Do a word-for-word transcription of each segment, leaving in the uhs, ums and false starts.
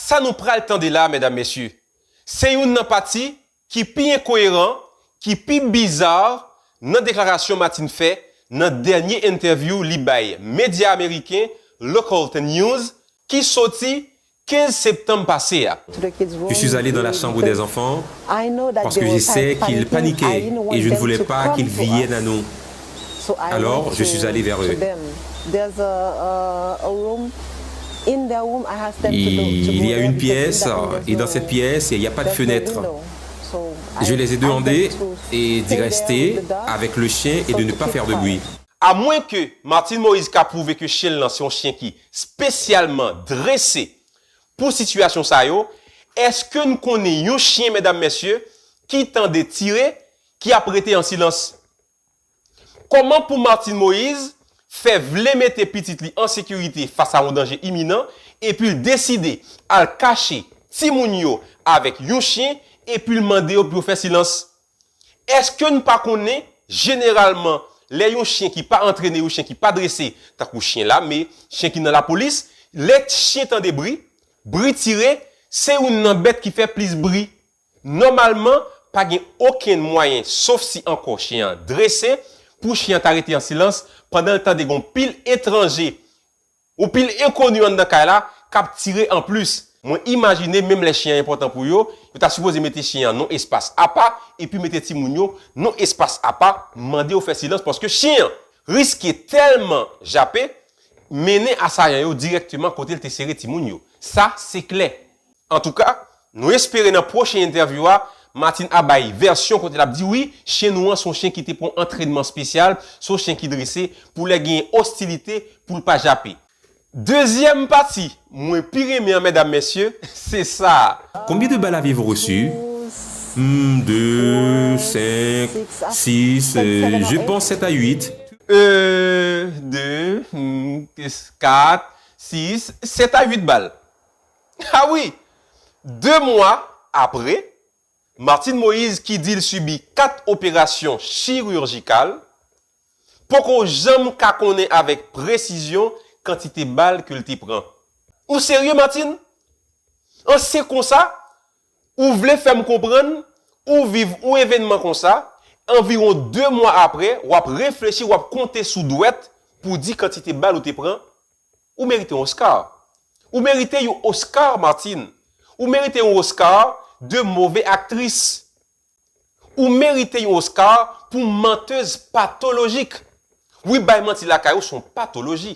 Sa nou pral tande la, medam, mesye, se youn nan pati ki pi enkoyeran, ki pi biza nan deklarasyon Martine fè nan dènye entèvyou li bay medya ameriken Local ten News ki soti kenz septanm pase a. Je suis allé dans la chambre des enfants parce que je sais qu'ils paniquaient et je ne voulais pas qu'ils viennent à nous. Alors, je suis allé vers eux. Il y a une pièce, et dans cette pièce, il n'y a pas de fenêtre. Je les ai demandé et d'y rester avec le chien et de ne pas faire de bruit. Amwenke Martine Moïse ka pwouve ke chen l lan se yon chen ki espesyalman drese pou sitiyasyon sa yo, èske n konnen yon chen, medam, mesye, ki tande tire, ki ap rete an silans? Kòman pou Martine Moïse fè vle mete pitit li an sekirite fas a yon danje iminan, epi l deside al kache timoun yo avèk yon chen, epi l mande yo pou yo fè silans? Èske n pa konnen, jeneralman, lè yon chen ki pa antrene, yon chen ki pa drese, tankou chen lame, chen ki nan lapolis, lè chen tande bri, bri tire, se youn nan bèt ki fè plis bri. Nòmalman, pa gen okenn mwayen, sof si ankò chen an drese, pou chen an ta rete an silans pandan l tande gen yon pil etranje, yon pil enkoni anndan kay la k ap tire anplis. Mwen imajine menm lè chen an enpòtan pou yo, yo ta sipoze mete chen an nan espas apa, epi mete timoun yo nan espas apa, mande yo fè silans, paske chen an riske tèlman jape, mennen asayan yo dirèkteman kote l te sere timoun yo. Sa, se klè. Antouka, nou espere nan pwochen entèvyou a, Martine a bay vèsyon kote l ap di wi, chen nou an se yon chen ki te pran antrènman espesyal, se yon chen ki drese pou lè genyen ostilite pou l pa jape. Dezyèm pati mwen pi renmen an, medam, mesye, se sa. Combien de balles avez-vous reçu? Hmm, deux, cinq, six, euh, je pense sept à huit. Euh, deux, hmm, quatre, six, sept à huit bal. Ah wi! De mwa apre, Martine Moïse ki di l sibi kat operasyon chirijikal, poko janm ka konnen avèk presizyon kantite bal ke l te pran. Ou serye, Martine? An se konsa, ou vle fè m konprann, ou viv yon evènman konsa, anviwon de mwa apre, w ap reflechi, w ap konte sou dwèt pou w di kantite bal ou te pran? Ou merite yon Oscar. Ou merite yon Oscar, Martine. Ou merite yon Oscar de move aktris. Ou merite yon Oscar pou mantèz patolojik. Wi, bay manti lakay ou se yon patoloji.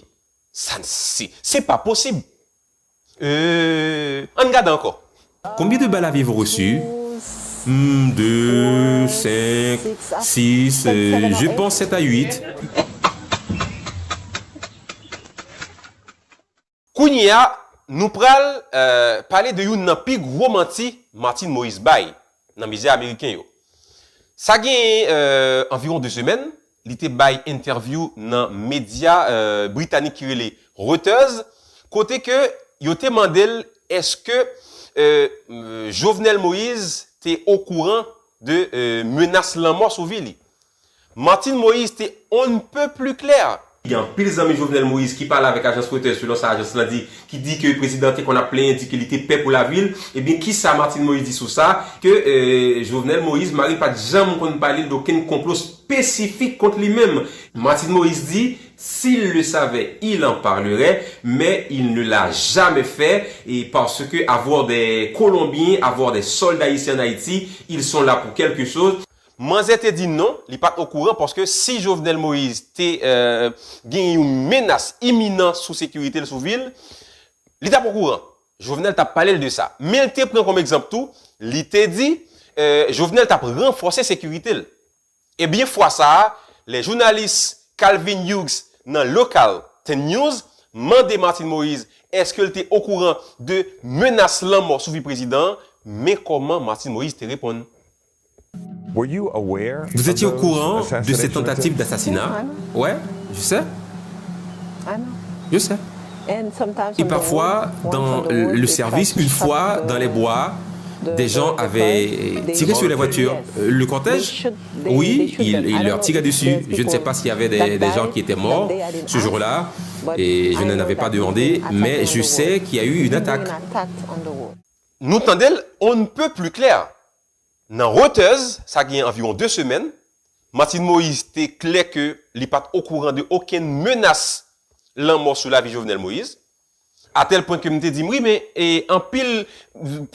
Sa n-, se, se pa posib. Euh, ann gade ankò. Combien de balles avez-vous reçu? Hmm, deux, cinq, six, euh, je pense sept à huit. Kounye a, nou pral, euh, pale de youn nan pi gwo manti Martine Moïse bay nan medya ameriken yo. Sa gen, euh, anviwon de semèn, li te bay entèvyou nan medya, euh, britanik ki rele Reuters, kote ke yo te mande l èske, euh, Jovenel Moïse te okouran de, euh, menas lanmò sou vi li. Martine Moïse te on ne peut plus clair. Gen anpil zanmi Jovenel Moïse ki pale avèk ajans Reuters, selon sa ajans lan di, ki di ke prezidan te konn ap plenyen, di ke li te pè pou lavi l. Ebyen, kisa Martine Moïse di sou sa? Ke, euh, Jovenel Moïse, mari l pa t janm konn pale l de okenn konplo espesifik kont li menm. Martine Moïse di, s'il le savait, il en parlerait, mais il ne l'a jamais fait, et parce que avoir des Colombiens, avoir des soldats ici en Haïti, ils sont là pour quelque chose. Manzè te di non, li pa t okouran, paske si Jovenel Moïse te, euh, gen yon menas iminan sou sekirite l, sou vi l, li t ap okouran. Jovenel t ap pale l de sa. Men l te pran kòm egzanp tou, li te di, euh, Jovenel t ap ranfòse sekirite l. Ebyen, fwa sa a, lè jounalis Calvin Hughes nan Local ten News mande Martine Moïse èske l te okouran de menas lanmò sou vi prezidan an, men kòman Martine Moïse te reponn. Vous étiez au courant de cette tentative d'assassinat? Ouais, je sais. Je sais. Et parfois, dans le service, une fois dans les bois, des gens avaient tiré sur les voitures. Le cortège, oui, ils, ils leur tiraient dessus. Je ne sais pas s'il y avait des, des gens qui étaient morts ce jour-là. Et je n'en avais pas demandé, mais je sais qu'il y a eu une attaque. Nou tande l on ne peut plus clair. Nan Reuters, sa gen anviwon de semèn, Martine Moïse te klè ke li pa t okouran de okenn menas lanmò sou lavi Jovenel Moïse. Atèl pwen ke m te di m, wi, men e, anpil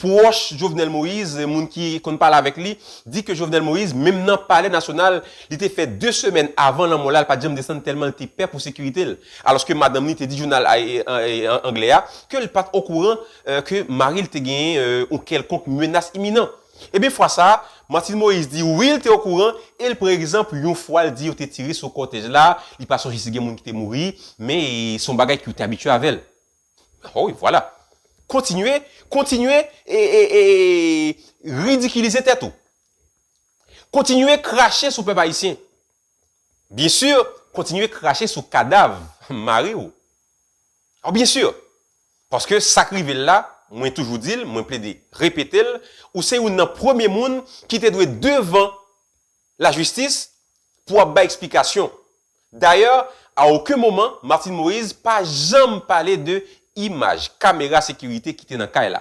pwòch Jovenel Moïse, moun ki konn pale avèk li, di ke Jovenel Moïse, menm nan Palè Nasyonal, li te fè de semèn avan lanmò la, li pa t janm desann tèlman li te pè pou sekirite l. Alòske madanm li te di jounal a- e- e- anglè a ke li pa t okouran ke mari l te genyen yon kèlkonk menas iminan. Ebyen, fwa sa a, Martine Moïse di wi, l te okouran, e l pran egzanp, yon fwa l di yo te tire sou kòtèj la, li pa sonje si gen moun ki te mouri, men se yon bagay ke yo te abitye avè l. Oh wi, vwala. Kontinye, kontinye e, e, e ridikilize tèt ou. Kontinye krache sou pèp ayisyen. Byen si, kontinye krache sou kadav mari w. Oh, byen si. Paske sa k rive l la, mwen toujou di l, mwen plede repete l, ou se youn nan premye moun ki te dwe devan lajistis pou w ap bay eksplikasyon. Dayè, a okenn moman, Martine Moïse pa janm pale de imaj kamera sekirite ki te nan kay la.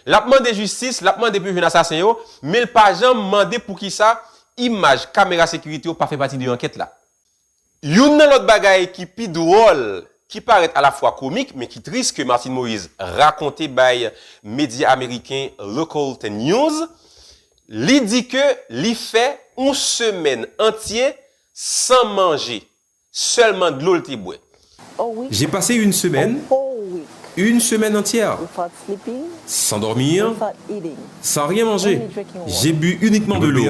L ap mande jistis, l ap mande pou yo jwenn asasen yo, men l pa janm mande poukisa imaj kamera sekirite yo pa fè pati de ankèt la. Youn nan lòt bagay ki pi dwòl, ki parèt alafwa komik, men ki tris ke Martine Moïse rakonte bay medya ameriken Local Ten News, li di ke li fè yon semèn antye san manje, sèlman dlo l te bwè. J'ai passé une semaine, une semaine entière, sans dormir, sans rien manger. J'ai bu uniquement de l'eau.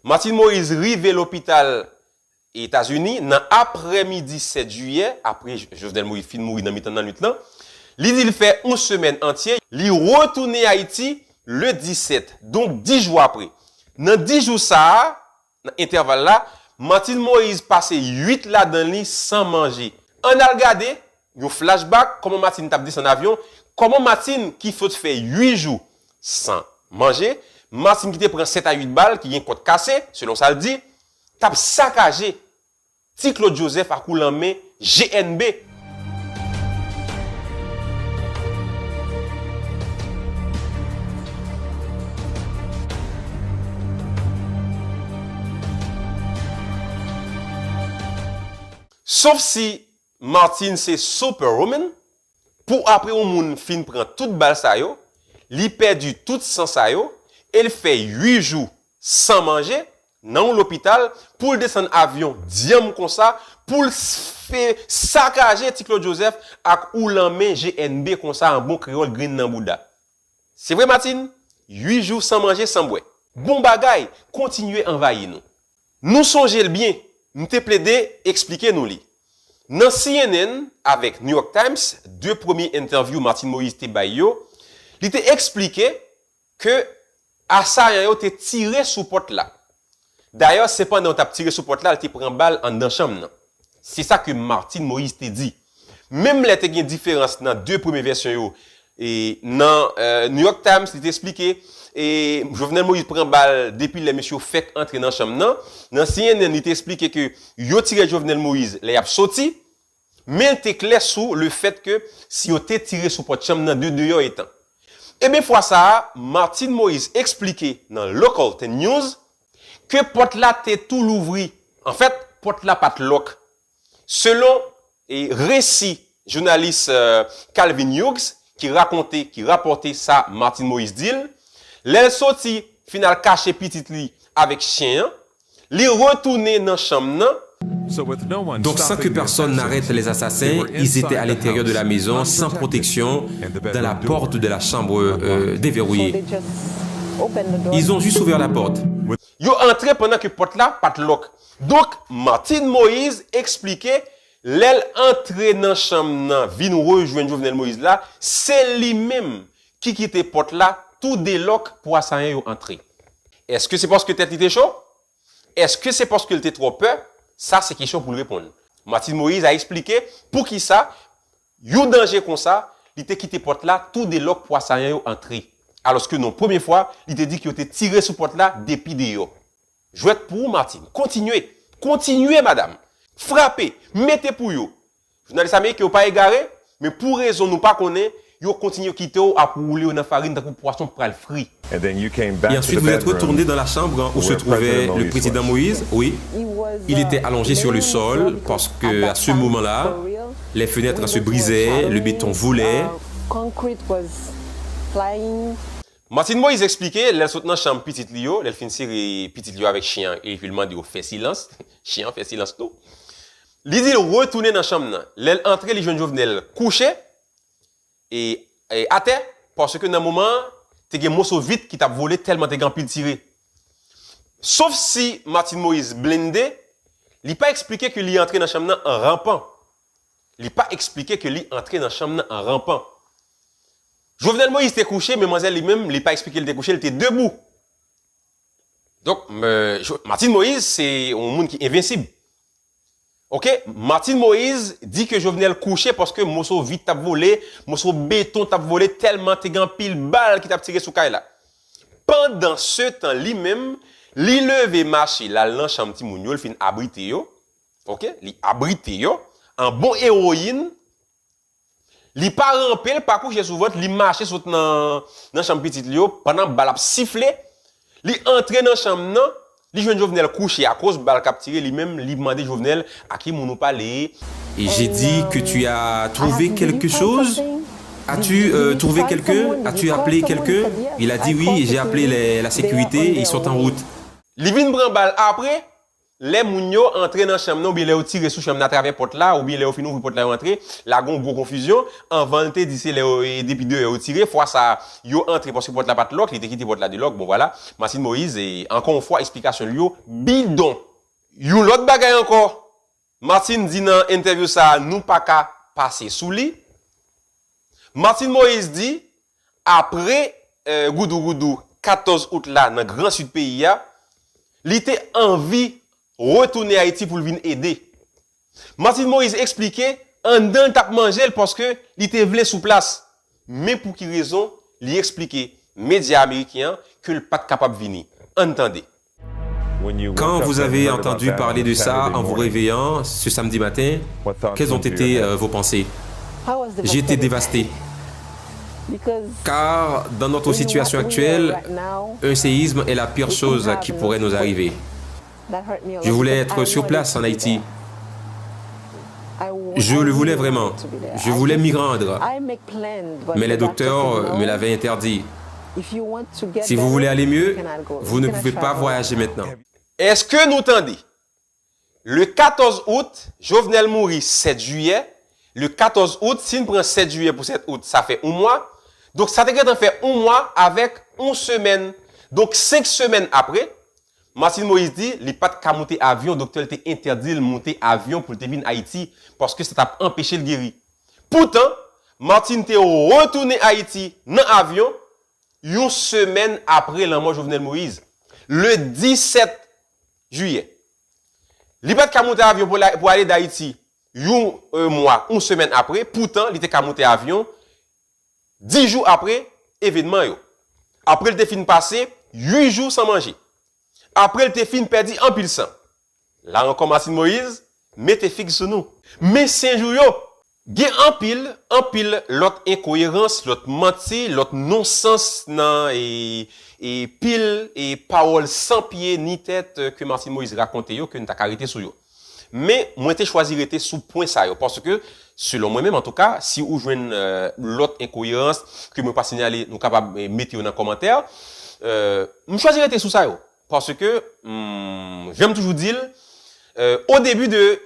Martine Moïse rive lopital Etazini nan aprèmidi sèt jiyè, apre Jovenel Moïse fin mouri nan mitan nannuit lan. Li di l fè yon semèn antye, li retounen Ayiti le disèt, donk dis jou apre. Nan dis jou sa a, nan entèval la, Martine Moïse pase uit ladan li san manje. Ann al gade yon flashback, kòman Martine t ap desann avyon, kòman Martine ki sot fè uit jou san manje, Martine ki te pran sèt a uit bal, ki gen kòt kase, selon sa l di, t ap sakaje Ti Claude Joseph ak ou lanmen G N B. Sof si Martine se Superwoman, pou apre yon moun fin pran tout bal sa yo, li pèdi tout san sa yo, e l fè uit jou san manje nan yon lopital, pou l desann avyon dyanm konsa, pou l fè sakaje Ti Claude Joseph ak ou lanmen G N B konsa an bon kreyòl grenn nan bouda. Se vre Martine, uit jou san manje san bwè. Bon bagay, kontinye anvayi nou. Nou sonje l byen, m te plede eksplike nou li. Nan C N N avèk New York Times, de premye entèvyou Martine Moïse te bay yo, li te eksplike ke asayan yo te tire sou pòt la. Dayè, se pandan yo t ap tire sou pòt la, l te pran bal anndan chanm nan. Se sa ke Martine Moïse te di. Menm lè te gen diferans nan de premye vèsyon yo, e nan New York Times, li te eksplike, e Jovenel Moïse pran bal depi lè mesye yo fèk antre nan chanm nan. Nan C N N, li te eksplike ke yo tire Jovenel Moïse lè y ap soti, men l te klè sou le fèt ke si yo te tire sou pòt chanm nan de deyò etan. Ebyen fwa sa a, Martine Moïse eksplike nan Local Ten News ke pòt la te tou louvri. Anfèt, pòt la pa t lòk. Selon e resi jounalis Calvin Hughes ki rakonte, ki rapòte sa Martine Moïse di l, lè l soti fin al kache pitit li avèk chen an, li retounen nan chanm nan. Donc sans que personne n'arrête les assassins, ils étaient à l'intérieur de la maison sans protection, dans la porte de la chambre euh, déverrouillée. Ils ont juste ouvert la porte. Yo antre pandan ke pòt la pa t lòk. Donk, Martine Moïse eksplike lè l antre nan chanm nan vin rejwenn Jovenel Moïse la, se li menm ki kite pòt la tou de lòk pou asayan yo antre. Èske se paske tèt li te cho? Èske se paske l te twò pè? Sa se kesyon pou l reponn. Martine Moïse a eksplike poukisa yon danje konsa, li te kite pòt la tou de lòk pou asayan yo antre. Alòske nan premye fwa, li te di ke yo te tire sou pòt la depi deyò. Jwèt pou ou, Martine. Kontinye. Kontinye, madanm. Frape. Mete pou yo. Jounalis ameriken yo pa egare, men pou rezon nou pa konnen, yo kontinye kite w ap woule yo nan farin tankou pwason k pral fri. Et ensuite, vous êtes retourné dans la chambre où se trouvait le président Moïse. Oui. Il était allongé sur le sol parce que à ce moment-là, les fenêtres se brisaient, le béton volait. Martine Moïse eksplike, lè l sot nan chanm pitit li yo, lè l fin sere pitit li yo avèk chen an, epi l mande yo fè silans, chen an fè silans tou. Li di l retounen nan chanm nan. Lè l antre, li jwenn Jovenel kouche e, e atè, paske nan moman an, te gen moso vit ki t ap vole tèlman te gen anpil tire. Sof si Martine Moïse blende, li pa eksplike ke li antre nan chanm nan an ranpan. Li pa eksplike ke li antre nan chanm nan an ranpan. Jovenel Moïse te kouche, men manzè li menm, li pa eksplike li te kouche, li te debou. Donk, Martine Moïse, se yon moun ki envensib. Ok, Martine Moïse di ke Jovenel kouche paske moso vit t ap vole, moso beton t ap vole, tèlman te gen anpil bal ki t ap tire sou kay la. Pandan se tan, li menm, li leve mache, l al nan chanm timoun yo, l fin abrite yo. Ok, li abrite yo. An bon ewoyin, li pa ranpe, l pa kouche sou vant, li mache sot nan, nan chanm pitit li yo, pandan bal ap sifle, li antre nan chanm nan, li jwenn Jovenel kouche akoz bal k ap tire, li menm, li mande Jovenel, a ki moun ou pale? Et j'ai dit que tu as trouvé quelque chose? As-tu euh, trouvé quelqu'un? As-tu appelé quelqu'un? Il a dit oui, j'ai appelé les- la sécurité, ils sont en route. Li vin pran bal apre, lè moun yo antre nan chanm nan, oubyen lè yo tire sou chanm nan atravè pòt la, oubyen lè yo fin ouvri pòt la, yo antre, la gen yon gwo konfizyon. Anvan, l te di se lè yo, e, depi deyò yo tire, fwa sa a, yo antre paske pòt la pa t lòk, li te kite pòt la de lòk. Bon, vwala, Martine Moïse, e, ankò yon fwa, eksplikasyon l yo bidon. Yon lòt bagay ankò, Martine di nan entèvyou sa a, nou pa ka pase sou li. Martine Moïse di, apre, e, goudougoudou katòz out la nan Gran Sid peyi a, li te anvi retounen Ayiti pou l vin ede. Martine Moïse eksplike, anndan l t ap manje l paske li te vle sou plas. Men pou ki rezon, li eksplike medya ameriken an ke l pa t kapab vini. Ann tande. Quand vous avez entendu parler de ça en vous réveillant ce samedi matin, quelles ont été euh, vos pensées? J'étais dévasté. Car dans notre situation actuelle, un séisme est la pire chose qui pourrait nous arriver. Je voulais être sur place en Haïti. Je le voulais vraiment. Je voulais m'y rendre. Mais les docteurs me l'avaient interdit. Si vous voulez aller mieux, vous ne pouvez pas voyager maintenant. Èske nou tande? Le katòz out, Jovenel mouri sèt jiyè. Le katòz out, si n pran sèt jiyè pou sèt out, sa fè yon mwa. Donk, sa te gentan fè yon mwa avèk yon semèn. Donk, senk semèn apre, Martine Moïse di li pa t ka moute avyon, doktè l te entèdi l moute avyon pou l te vin Ayiti, paske sa t ap anpeche l geri. Poutan, Martine te retounen Ayiti nan avyon yon semèn apre lanmò Jovenel Moïse, le disèt jiyè. Li pa t ka moute avyon pou la- pou ale Dayiti yon e, mwa, yon semèn apre, poutan li te ka moute avyon dis jou apre evènman yo. Apre l te fin pase uit jou san manje. Apre l te fin pèdi anpil san. La ankò Martine Moïse mete fig sou nou. Men Sen Jou yo, gen anpil, anpil lòt enkoyerans, lòt manti, lòt nonsans nan e, e pil e pawòl san pye ni tèt, e, ke Martine Moïse rakonte yo, ke n ta ka rete sou yo. Men, mwen te chwazi rete sou pwen sa yo, paske, selon mwen menm, antouka, si ou jwenn, e, lòt enkoyerans ke mwen pa sinyale, nou kapab, e, mete yo nan kòmantè. E, m chwazi rete sou sa yo, paske, hmm, jan m toujou di l, e, au début de